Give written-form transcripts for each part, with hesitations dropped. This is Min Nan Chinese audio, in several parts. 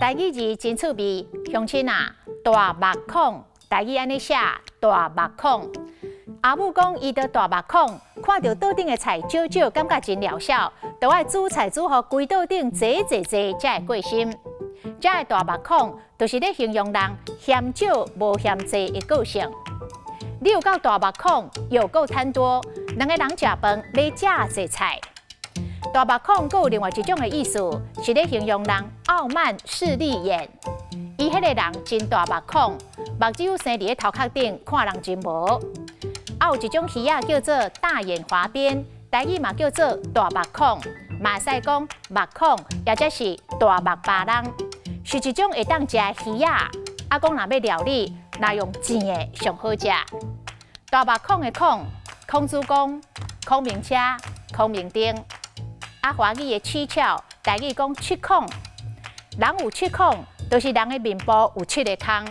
台語字真趣味，鄉親啊，大目孔，台語按呢寫，大目孔。阿母講伊著大目孔，看著桌頂的菜少少，感覺真料痟，著愛煮菜煮予規桌頂濟濟濟，才會過心。這个大目孔，就是咧形容人嫌少無嫌濟的個性。你有夠大目孔，又夠貪多，兩个人食飯欲食濟菜。大目孔閣有另外一種的意思，是咧形容人傲慢勢利眼。伊彼个人真大目孔，目睭生佇咧頭殼頂，看人真無。啊，有一種魚仔叫做大眼華邊，台語嘛叫做大目孔，嘛會使講目孔，抑者是大目巴人，是一種會當食的魚仔。啊，講若欲料理，若用煎的上好食。大目孔的孔，孔子宮、孔明車、孔明燈。啊，華語的七竅，台語講七孔，人有七孔，就是人的面部有七个空，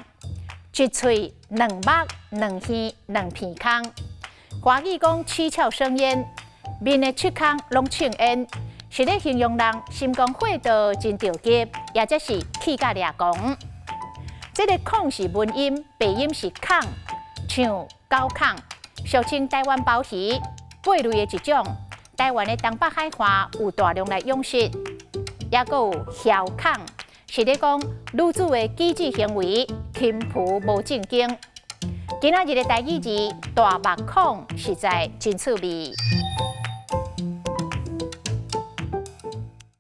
一喙、兩目、兩耳、兩鼻孔。華語講七竅生煙，面的七空攏衝煙，是咧形容人心肝火著真著急，抑者是氣甲掠狂。這个孔是文音，白音是孔，像狗孔，俗稱台灣鮑魚，貝類的一種。台灣的東北海岸有大量來養殖，抑閣有囂孔，是咧講女子的舉止行為輕浮無正經。今仔日的台語字大目孔實在真趣味。